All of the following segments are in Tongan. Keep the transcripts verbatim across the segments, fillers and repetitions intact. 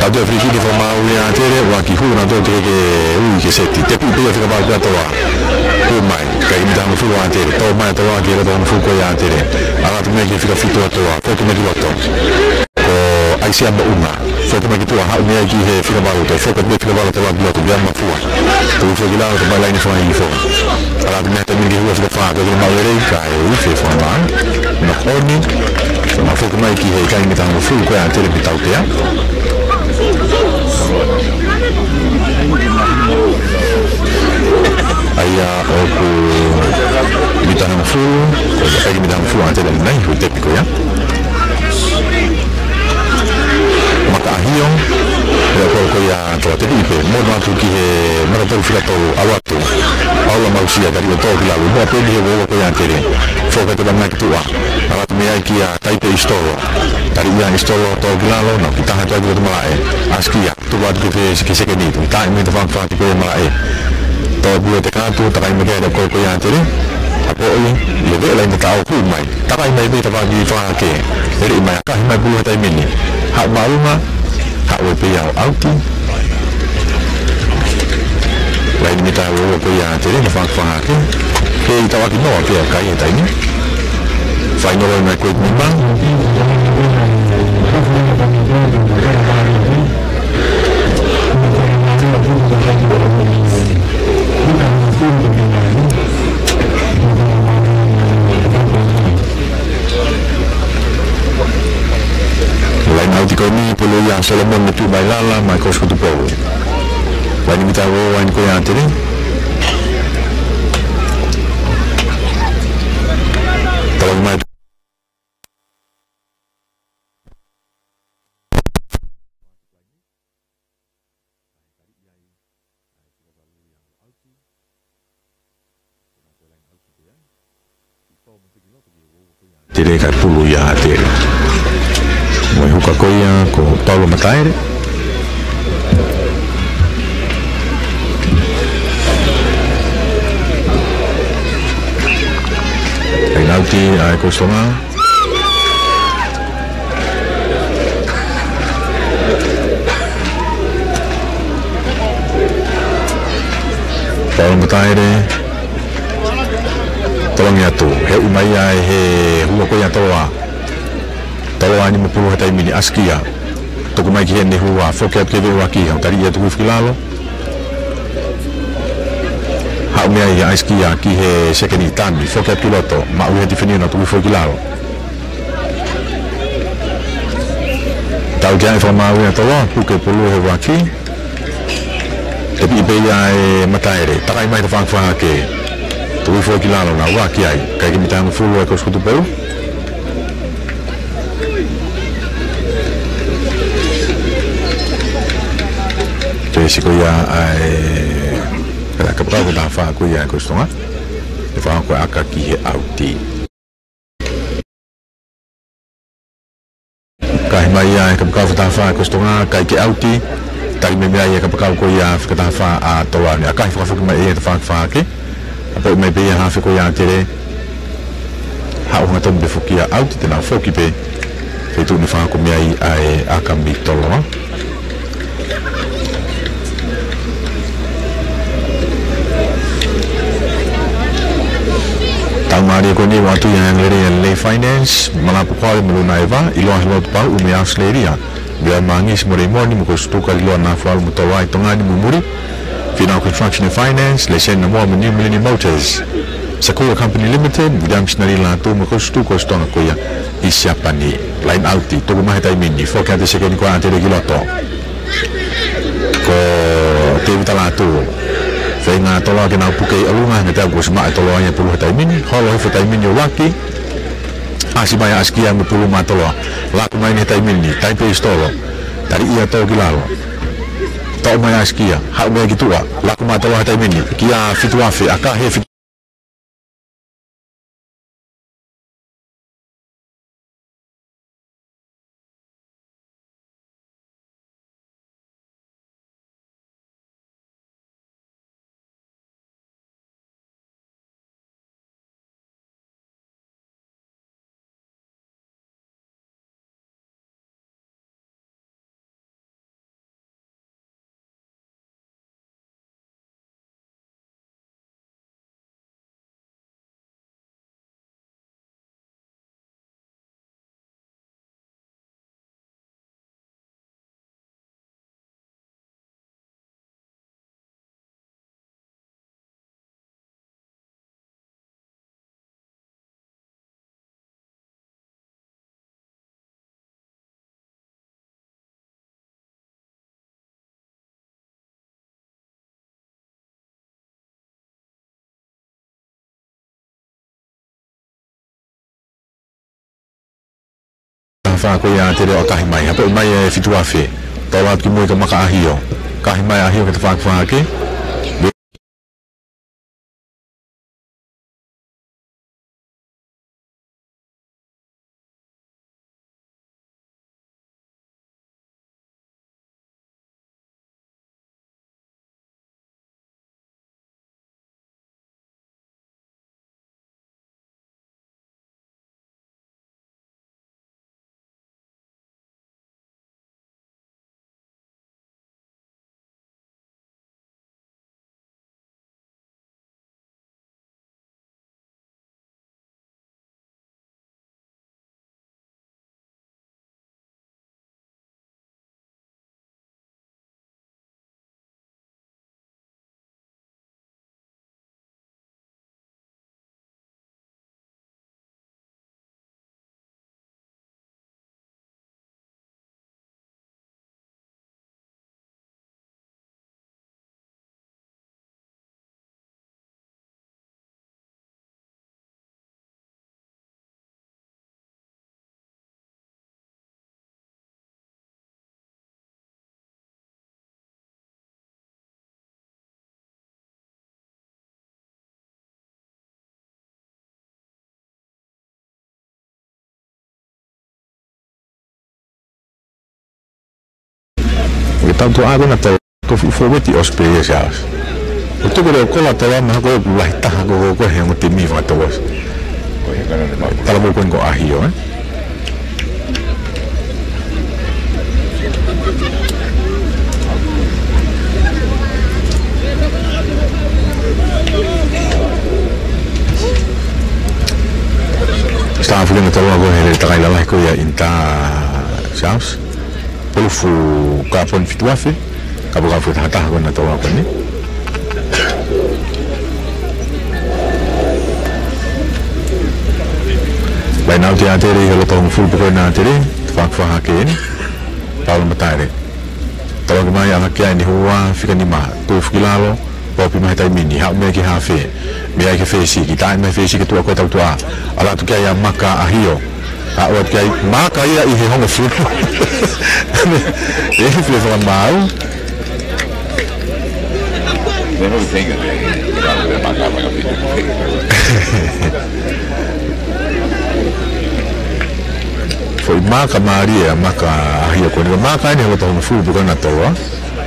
Tau toe free kick fakamaau ia ʻa ʻAtele, ʻuluaki hū nautolu ke ui ke seti. Tepi pē ia fika valu ʻa Toloa. Hū mai, ʻikai ke mita hongofulu ʻa ʻAtele. Tō mai ʻa Toloa ki he loto hongofulu ko ia ʻa ʻAtele. ʻAlu atu mei ai ki he fika fitu ʻa Toloa. Foki mai ki loto. Ko ʻAisea Moʻunga. Foki mai ki tuʻa, haʻu mei ai ki he fika valu, toe foki atu mei he fika valu ʻa Toloa ki loto, Vea Mafua. Tuku foki ki lalo, toe mai laine fakaʻifo. ʻAlu atu mei ai taimi ni ki he ua fika fā, toe kina maʻu lelei, kae ʻoua ʻe fie fakamaau. Knock on. Toe maʻu foki mai ki he ʻikai mita hongofulu ko ia ʻa ʻAtele mei he tautea. ʻA ia ʻoku mita hongofulu, ko e ʻikai mita hongofulu ʻa ʻAtele ʻanenai, ko e tepi ko ia. Maka ʻAhio, ʻa ia ko, ko ia Toloa, tepi pē, mono atu ki he mata tolu fika tolu, ʻalu atu. Paula Mausia, tali ʻo tō ki lalo, moʻua pē eni he ua ua ko ia ʻa ʻAtele. Foki atu mei ai ki tuʻa, ʻalu atu mei ai kia Taipe ʻIsitolo. Tali ia ʻIsitolo tō ki lalo, nau kitaha atu ai ki loto malaʻe. ʻAsikia, tuku atu ki he, ki he sekeni, tuku taʻi mei he tafaʻaki fakahake ko ia ʻa malaʻe. Tō pulu ʻe teka atu, takai mai ki ai ʻa e kolo ko ia ʻa ʻAtele. Apoʻi, ʻi he veʻe laine taʻo, hū mai. Takai mai mei he tafaʻaki fakahake. Lele mai, ʻakahi mai pulu he taimi ni. Haʻu māʻolunga, haʻu ai pē ia ʻo ʻauti. Laine mita ua ua ko ia ʻa ʻAtele, tafaʻaki fakahake. Kei tauʻaki noa pē ʻa e kai he taimi ni. Fainolo mai ko e nima. Laine ʻauti ko eni, pulu ia ʻa Solomone Tuʻivailala, mai Kosipotupou. Laine mita ua ua eni ko ia ʻa ʻAtele. Tala mai ʻAtele kae pulu ia ʻa ʻAtele. Mo e huka ko ia ko Paulo Mataere. Laine ʻauti ʻa e Kosipotupou. Paulo Mataere. Tolongi atu. He ui mai ia ʻe he hua ko ia ʻa Toloa. Toloa nimapulu he taimi ni, ʻAsikia. Tuku mai ki heʻene hua, foki atu ki he veʻe ʻuluaki, haʻu tali ia tuku hifo ki lalo. Haʻu mei ai ʻa ʻAsikia ki he sekeni, tami, foki atu ki loto, maʻu ia he tifeni ʻo nau tuku hifo ki lalo. Tautea e fakamaau ia ʻa Toloa, puke pulu he ʻuluaki. Tepi pē ia ʻe Mataere, takai mai tafaʻaki fakahake. Tuku hifo ki lalo, nau ʻuluaki ai, ʻikai ke mita hongofulu ʻa e Kosipotupou. Pesi ko ia ʻa e, ʻa e kapakau fakataha fā ko ia ʻa e Kosipotupou. ʻE fakahoko ʻa e ʻaka ki he ʻauti. Kahi mai ia ʻa e kapakau fakataha fā ʻa e Kosipotupou, ʻikai ke ʻauti. Tali mai mei ai ʻa e kapakau ko ia fakataha fā ʻa Toloa ni, ʻakahi fakafoki mai ia tafaʻaki fakahake. Apoʻi mai pē ia hafe ko ia ʻa ʻAtele. Haʻu hangatonu pē foki ia ʻauti, te nau foki pē. Feituʻu naʻe fakahoko mei ai ʻa e ʻaka mei Toloa. Tau mālie ko eni ʻoatu ia ʻe he Angalelei ʻa Lelei Finance, Malapu Kole mo Luna ʻEva, ʻiloa he lotu pau ʻo e ʻAositelēlia. Vea Mangisi mo Leimoni mo Kosipotupou, Kaliloa, Nafualu mo Toloa ʻi Tonga ni mo muli. Fina Construction and Finance, Leseni Namoa mo New Millennium Motors. Sakula Company Limited, William Sinali Lātū mo Kosipotupou, Kosipotupou ko ia ʻi Siapani. Laine ʻauti, tuku mai he taimi ni, foki atu e sekeni ko ia ʻa ʻAtele ki loto. Ko Tēvita Lātū. Feinga ʻa Toloa ke nau puke ʻi ʻolunga, he naʻe teʻeki ai ke ʻosi maʻu ʻe Toloa ia e pulu he taimi ni, holo hifo taimi ni ʻo ʻuluaki. ʻAsi mai ʻa ʻAsikia mo e pulu maʻa Toloa. Laku mai ʻi he taimi ni, Taipe ʻIsitolo. Tali ia tō ki lalo. Toʻo mai ʻa ʻAsikia, haʻu mei ai ki tuʻa. Laku maʻa Toloa he taimi ni, kia fitu afe, ʻakahi e fitu Fā ko ia ʻa Tele ʻo kahi mai. Hapo mai e fitu afe. Tau atu ki mui ka maka ʻAhio. Kahi mai ʻAhio ke ta fā fā ke. Ke tau tuʻa ko ena tau ko fuʻu fōueti ʻo Spurs ia. ʻO tuku leva ʻo kola tau ama ko e lahi taha ko ko he ongo timi fakatau. Tala mo ko ko ʻAhio, ē. Staff ke na tau ko he takai lalahi ko ia ʻInta South. Pulufu kaponi fitu afe, kapokafo taha taha ko ena tau ako ni. Mai nau te ʻa Tele ʻi he loto hongofulu pē ko ena ʻa Tele, fā fā ke eni, Paula Mataele. Tau ako mai ʻa Hakeai ni hoa, fika nima, tufu ki lalo, Popi mai he taimi ni, haʻu mai ki hafe. Mei ai ki fesi, ki taʻi mai fesi ke tuʻa ko tau tuʻa. ʻAlu atu ki ai ʻa Maka ʻAhio. ʻAlu atu ki ai Maka ia ʻi he hongofulu. ʻE he fie fakamaau. They don't think of it. Foʻi Maka mālie ʻa Maka ʻAhio ko eni. Maka eni he loto hongofulu pē ko ena toloa.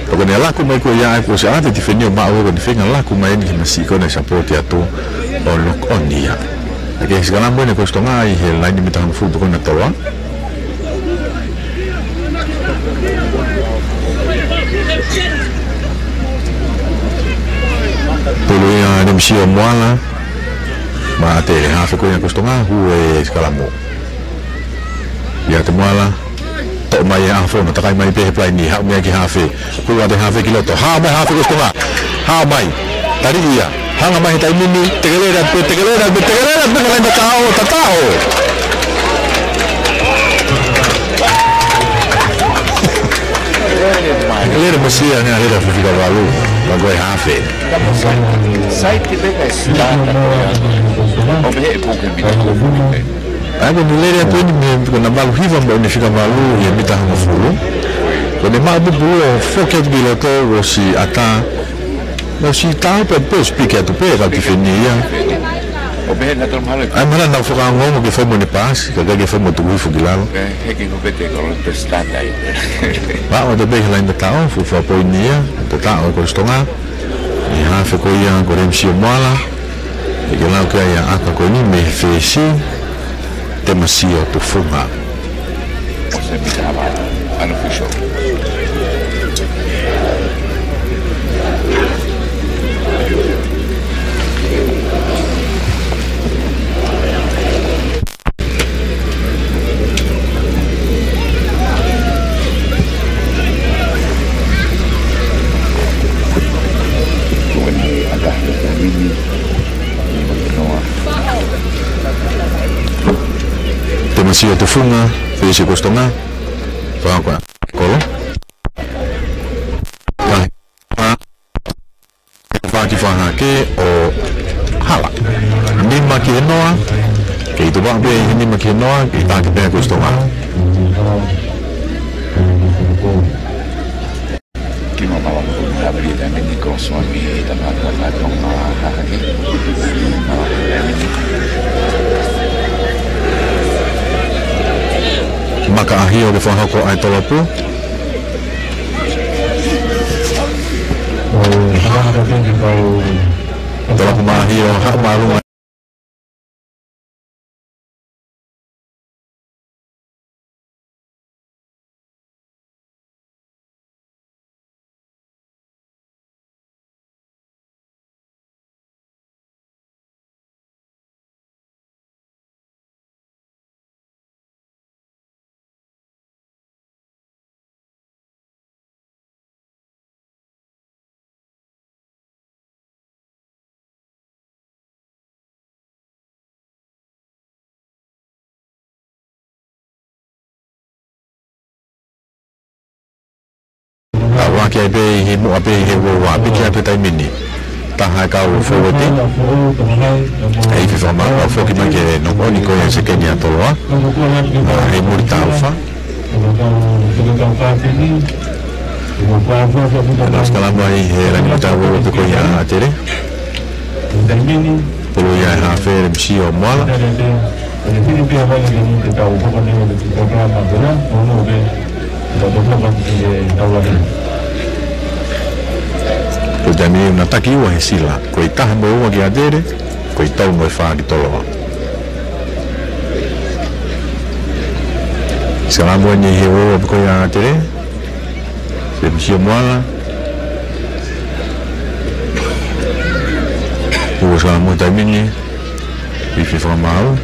Pea ko ʻene laku mai ko ia ʻa e kuo ʻosi ʻave tifeni ʻo maʻu ko ʻene feinga laku mai eni ki he masiʻi ko ena ʻe sapoti atu ʻo knock on ia. ʻA e kiʻi sikalamu eni ko Sitonga ʻi he laine mita hongofulu pē ko ena toloa. Pulu ia Lemisio Moala. Maʻa Tele hafe ko ia ko Sitonga, hū e sikalamu. Ia te Moala, toʻo mai e ʻaho fono, takai mai pē he palaini, haʻu mei ai ki hafe. Kua te hafe ki loto. Hā mai hafe ko Sitonga. Hā mai. Tali ia. Hanga mai he taimi ni, tekelele atu pē, tekelele atu pē, tekelele atu pē, ka laina tao, tatao. Tekelele masia, nea lele fika valu. Magoe hafe. Sai te peka e sitata ko ia. ʻO meʻe puke mita ko puke. ʻA ia ko ʻene lele atu eni mei he ko ena valu hiva mo ʻene fika valu ʻi he mita hongofulu. Ko ʻene maʻu pupu ʻo foki atu ki loto ʻosi ʻatā. Naʻe ʻosi tā pē pē ʻosi piki atu pē ka tifeni ia. ʻO pehē naʻa tau mahalo. ʻA ia mahalo naʻa nau fakaongoongo ke fai mo ʻene paasi, ka ʻikai ke fai mo tuku hifo ki lalo. Pea heke ko pete ko lo te standard. Maʻu atu pē he laina tao, fuʻu fakapoini ia, tatao ko Sitonga. ʻI he hafe ko ia ko Lemisio Moala. ʻE ke lau ki ai ʻa e ʻaka ko eni mei he fesi, Temasio Tufunga. ʻO se mita hava, unofficial. Temasio Tufunga, fesi ko Sitonga, fakakoa kolo. Fā ki fā hake ʻo hala. Nima ki he noa, kei tuʻa pē he nima ki he noa, kei taki pē ko Sitonga. Pita mini koswa mi tama tama tonga hahaki. Maka ʻAhio ke fakahoko ʻa e tolopu. Tolopu mā ʻAhio, haʻu mālunga. Ka ʻuluaki ai pē ʻi he muʻa pē ʻi he uaua, piki ai pē taimi ni. Taha e kau fōueti. ʻEiki Fakamau, kau foki mai ke nofo ʻoni ko ia e sekeni ʻa Toloa. ʻA, he muli taufa. Naʻe sikalamu ai he langi tau o pē ko ia ʻa Tele. Pulu ia ʻe Hafe Lemisio Moala. Ko e taimi naʻe taki ua he sila, ko e taha mo e ua kia Tele, ko e tolu mo e fā ki Toloa. Sikalamu ʻeni he uaua pē ko ia ʻa Tele. Lemisio Moala. Ua sikalamu taimi ni. Fifi Fakamau.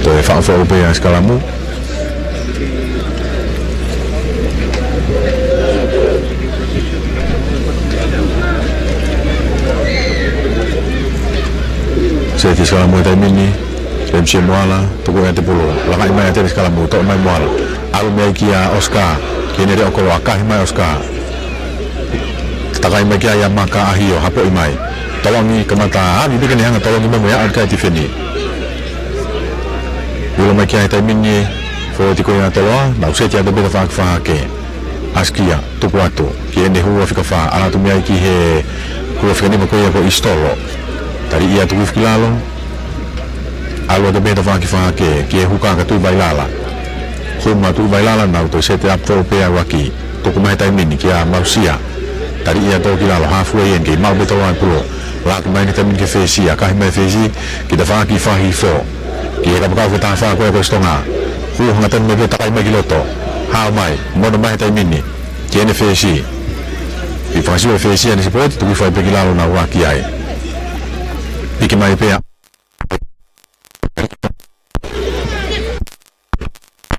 Toe faʻofaʻo pē ʻa e sikalamu. Seti sikalamu he taimi ni, Lemisio Moala, tuku ʻe Tupou. Lakaʻi mai ʻa Tele sikalamu, toʻo mai Moala. ʻAlu mei ai kia Oscar, ki heʻene leʻo koloa, kahi mai Oscar. Takai mai kia ia Maka ʻAhio, hapoʻi mai. Tolongi, kamata, ʻalu pē ke ne hanga tolongi mai mo ia ʻalu ki ai tifeni. Ulo mai kia he taimi ni, fōueti ko ia Toloa, nau seti atu pē tafaʻaki fakahake. ʻAsikia, tuku atu, ki heʻene hū ʻa fika fā, ʻalu atu mei ai ki he hū ʻa fika nima ko ia ko Isitolo. Taliʻi atu ki lalo, ʻalu atu pē tafaʻaki fakahake, ki he huka ka Tuʻivailala. Hū mai Tuʻivailala, nau toe seti atu pē ʻa e ʻuluaki. Tuku mai he taimi ni kia Mausia. Taliʻi atu ki lalo, hafu ʻe ia ke maʻu pē Toloa e pulu. Laka mai he taimi ni ki he fesi, kahi mai fesi, ki tafaʻaki fakahifo. Ki he kapakau fakataha fā ko ia ko Sitonga. Hū hangatonu mai pē takai mai ki loto. Hao mai, mono mai he taimi ni. Ki heʻene fesi. ʻI fakasiu e fesi ʻa e sipoti, tuku hifo ai pē ki lalo naʻa ʻuluaki ai. Piki mai pē ʻa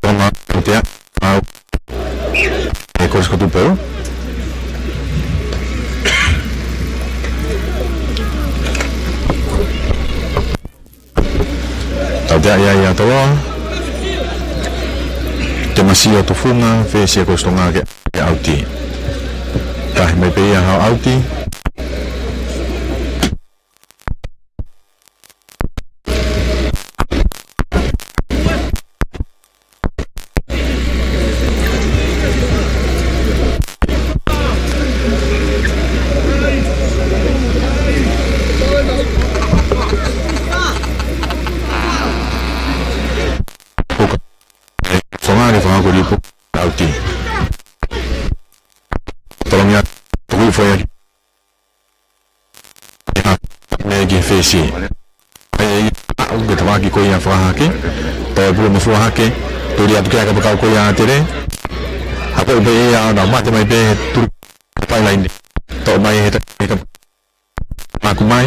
Tonga, tautea, au. E Kolisi ko Tupou. Tautea ia ʻa Toloa. Temasio Tufunga, fesi ʻa Kolisi Tonga ke, ke ʻauti. Kahi mai pē ia hao ʻauti. Puka. Fanga ni fanga ko lipu. ʻAuti. Tolongi atu. Tuku hifo ia. Ia, mei he fesi. ʻE, ʻaʻu ke tavaki ko ia fakahake. Toe pulu mo fakahake. Tuli atu ki he kapakau ko ia ʻa Tele. Hapo pē ia ʻo nau mate mai pē tuli pai laine. Toʻo mai he ta-, he ka-, maku mai.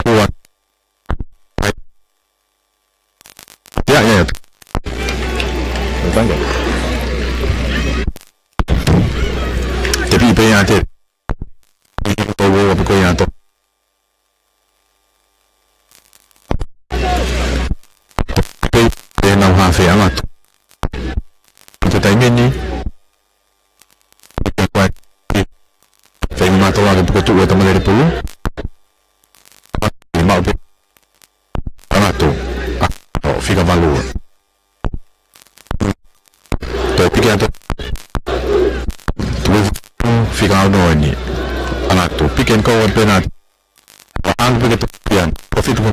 Ua. Ia, ia, ia. Thank you. Te pī pē ʻa Tele. Tau ō ʻapi ko ia tō. Pē, pē nau hafe anga tō. Te taimi ni. Fai mātou ake puke tuʻu e tamalele pulu. Maʻu pē ʻalu atu. ʻA, ʻo, fika valu. Toe piki atu. Tui fika ono eni. ʻAlu atu. Piki eni ko e penati. ʻAlu piki atu pian. Ko fitu ko.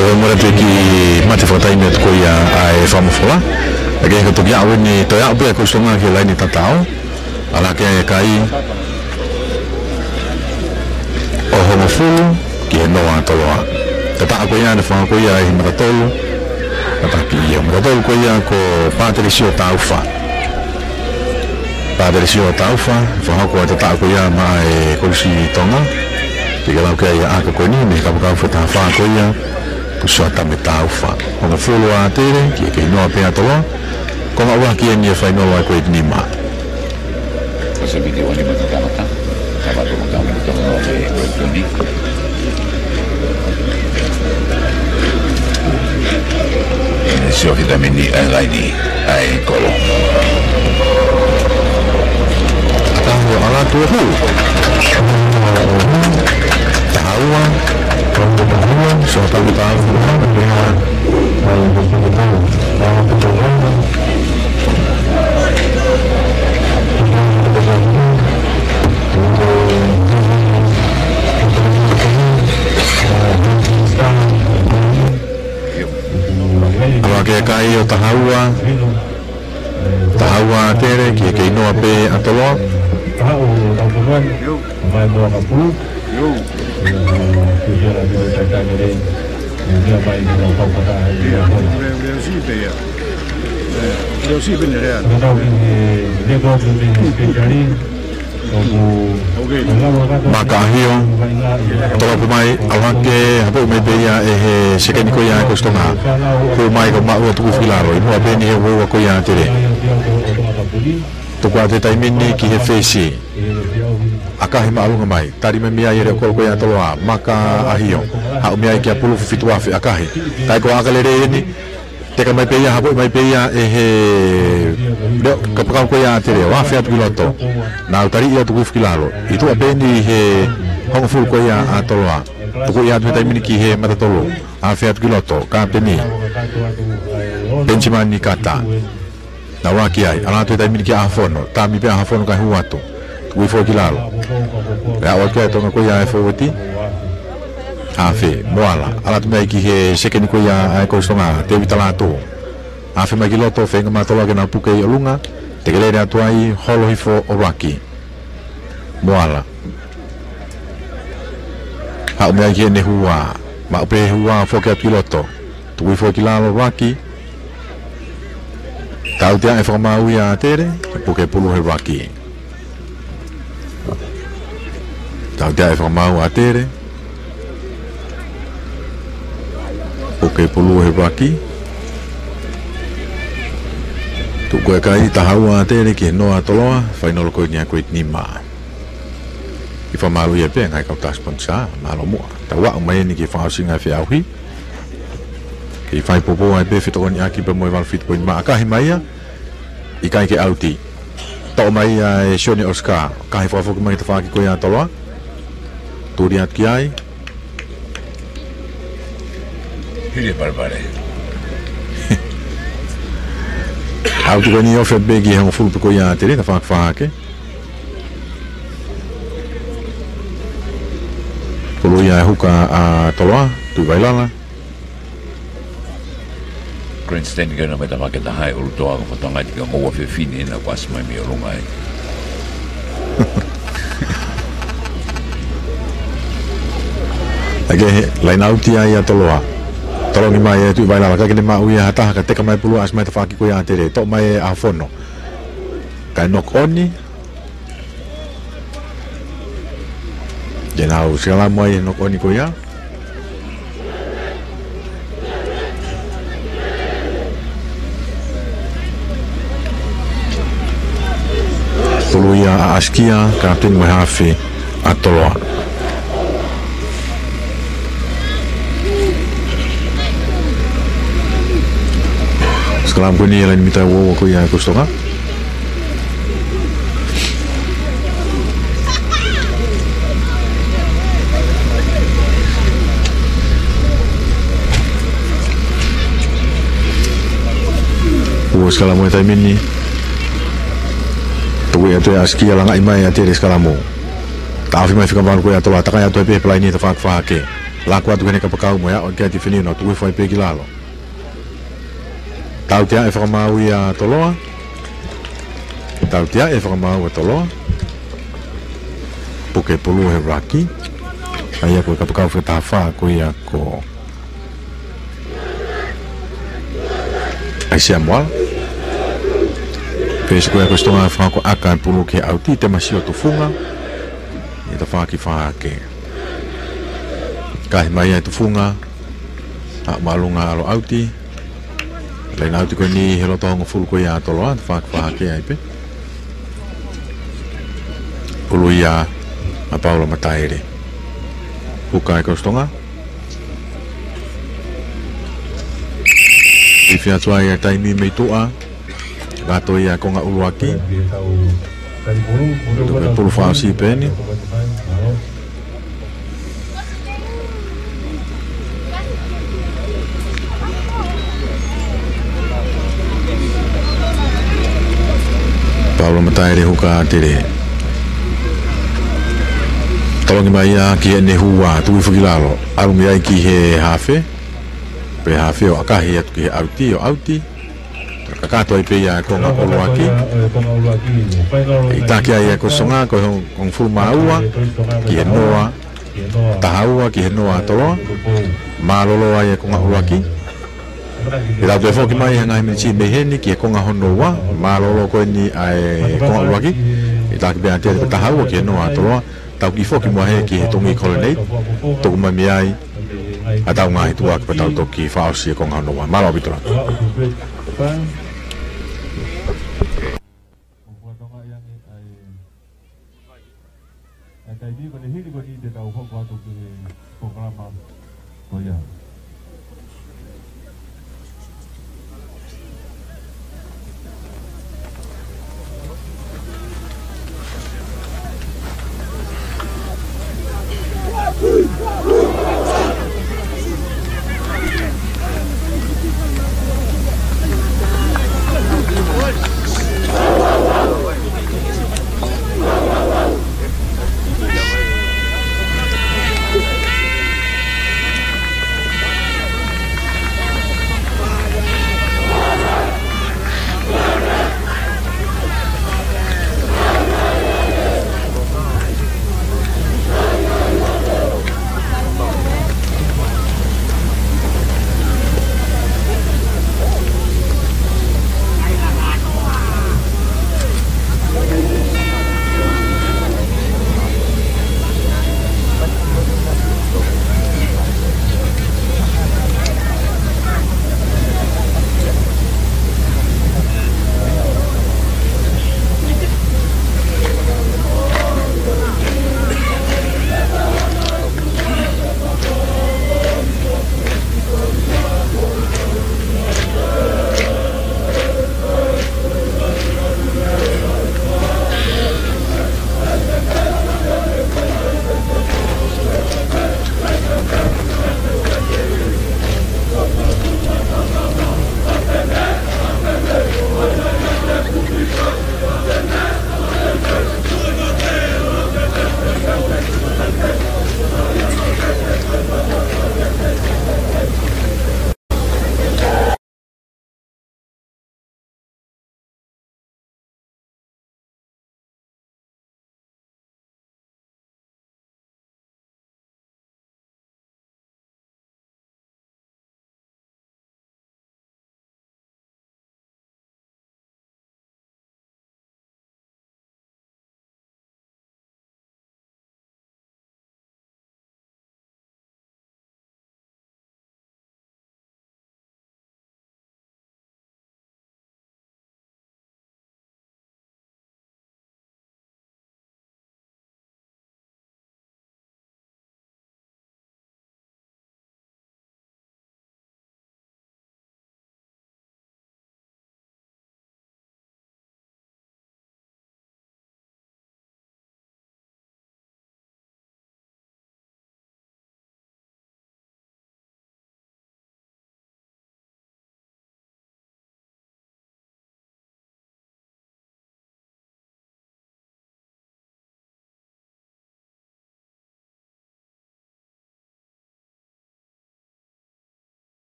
Ko e mora te ki mate fakataimi atu ko ia ʻa e fakamofola. ʻA ia ko e toki aʻu eni, toe aʻu pē ʻa e Kolisi Tonga ki he laini tatau. ʻAlu hake e kai ʻo Hongofulu ki he Noa Toloa. Tataʻa ko ia ʻene fakahoko ia ʻe he matatolu. Tataki ia matatolu ko ia ko Pātelesio Taufa. Pātelesio Taufa, fakahoko e tataʻa ko ia maʻa e Kolisi Tonga. Ke ke lau ki ai ʻa e ʻaka ko eni, mei he kapakau fakataha fā ko ia, ko Suatame Taufa. Hongofulu ʻa Tele, ki he kei noa pē ʻa Toloa. Konga ua ki eni e fainolo ʻa e ko e nima. Ko se video ni mo te tangata. Tama tō mo tama ni tō mo te ko e tuni. Sio ki he taimi ni ʻa e laini ʻa e kolo. Taha ua ʻalu atu e hū. Taha ua. Sio taha ua. ʻAlu hake e kai ʻo Taha ua. Taha ua ʻa Tele ki he kei noa pē ʻa Toloa. Maka ʻAhio, tolopu mai, ʻalu hake, hapoʻi mai pē ia ʻe he sekeni ko ia ʻa e Kolisi Tonga. Hū mai ka maʻu ʻa Tukuifuikilalo, ʻi muʻa pē eni he uaua ko ia ʻa Tele. Tuku atu he taimi ni ki he fesi. ʻAkahi māʻolunga mai, tali mai mei ai e leʻo kolo ko ia ʻa Toloa, Maka ʻAhio. Haʻu mei ai kia Pulu Fufitu Afe, ʻakahi. Taʻe ko e ʻaka lelei eni, teka mai pē ia, hapoʻi mai pē ia ʻe he leʻo kapakau ko ia ʻa Tele, ʻo afe atu ki loto. Nau tali ia Tukuifuikilalo. ʻI tuʻa pē eni he Hongofulu ko ia ʻa Toloa. Tuku ia atu he taimi ni ki he matatolu. Afe atu ki loto, kapeni. Penisimani Kata. Nau ʻaki ai, ʻalu atu he taimi ni kia ʻAhofono. Tami pē ʻa ʻAhofono kae hū atu. Tukuifuikilalo. Pea ʻalu atu ki ai e toenga ko ia ʻa e fōueti. Afe, Moala. ʻAlu atu mei ai ki he sekeni ko ia ʻa e Kolisi Tonga, Tēvita Lātū. Afe mai ki loto, feinga mai ʻa Toloa ke nau puke ʻi ʻolunga, tekelele atu ai, holo hifo ʻo Luaki. Moala. Haʻu mei ai ki heʻene hua, maʻu pē hua foki atu ki loto. Tukuifuikilalo Luaki. Tautea e fakamaau ia ʻa Tele, puke pulu he Luaki. Tautea e fakamaau ʻa Tele. Puke pulu he Luaki. Tuku e kai Taha ua ʻa Tele ki he noa ʻa Toloa, fainolo ko eni ʻa e ko e nima. ʻI fakamālō ia pē ngaahi kau tā sponsor, mālō muʻa. Tau aʻu mai eni ki he fakaʻosinga e feʻauhi. Kei fai poupou ai pē fetokoniʻaki pea mo e valu fitu ko eni maʻa kahi mai ia. ʻIkai ke ʻauti. ʻOmai ia ʻe Sione Oscar, kae fakafoki mai ki he tafaʻaki ko ia ʻa Toloa. Tuli atu ki ai. Hili e palepale. ʻAuti ko eni, ofi pē ki he hongofulu pē ko ia ʻa Tele, tafaʻaki fakahake. Pulu ia ʻe he huka ʻa Toloa, Tuʻivailala. Grandstand ke na meta make taha e ʻulu toa ko Fatonga ki o ngoua fefine na kuasi mai mi o lunga ai. Ake he, laina ʻauti ai ʻa Toloa. Tolongi mai e Tuʻivailala, ka ke ne maʻu ia ha taha ka teka mai pulu ʻasi mai tafaʻaki ko ia ʻa Tele. Toʻo mai e ʻAhofono. Kae knock on. Ke nau sikalamu ai he knock on ko ia. Pulu ia ʻa Askia, kapiteni mo e hafe ʻa Toloa. Sikalamu ko eni e laini mita ua ua ko ia ʻa e Kostonga. Ua sikalamu he taimi ni. Tuku atu ʻe Askia, langaʻi mai ʻa Tele sikalamu. Taʻofi mai fika valu ko ia ʻa Toloa, takai atu ai pē he pelaini tafaʻaki fakahake. Laku atu ki heʻene kapakau mo e aʻu ki ai e tifeni, nau tuku hifo ai pē ki lalo. Tautea e fakamaau ia ʻa Toloa. Tautea e fakamaau ʻa Toloa. Puke pulu he ʻuluaki. ʻA ia ko e kapakau fika taha fā ko ia ko ʻAisea Moala. Pesi ko ia ko Kostonga fakaako ʻaka e pulu ki he ʻauti, Temasio Tufunga. ʻI he tafaʻaki fakahake. Kae mai ai Tufunga. ʻA māʻolunga ʻalu ʻauti. Laina ʻauti ko eni he loto hongofulu ko ia ʻa Toloa, tafaʻaki fakahake ai pē. Pulu ia ʻa Paula Mataele. Huka ʻa e Kostonga. Ifi atu ai e taimi mei tuʻa. Ngaahi toe ia konga ʻuluaki. Tuku e pulu fakaʻosi pē eni. Paula Mataele, huka ʻa Tele. Tolongi mai ia ki heʻene hua, tuku hifo ki lalo. ʻAlu mei ai ki he hafe. Pea hafe ʻo ʻakahi atu ki he ʻauti, ʻo ʻauti. Kakato ai pē ia e konga ʻuluaki. ʻI taki ai e Kostonga, ko e hong-, hongofulu mā ua, ki he noa, taha ua, ki he noa ʻa Toloa. Mālōlō ai e konga ʻuluaki. ʻE tau toe foki mai he ngaahi miniti mei heni, ki he konga hono ua, mālōlō ko eni ʻa e konga ʻuluaki. ʻI taki pē ʻa Tele ko e taha ua, ki he noa ʻa Toloa. Tau kiʻi foki muʻa hē ki he tongi Colonnade. Tuku mai mei ai ʻa e tau ngaahi tuʻa ka tau toki fakaʻosi e konga hono ua. Mālō ʻaupito. ʻA e taimi ko eni hili ko eni te tau hoko atu ki he polokalama ko ia.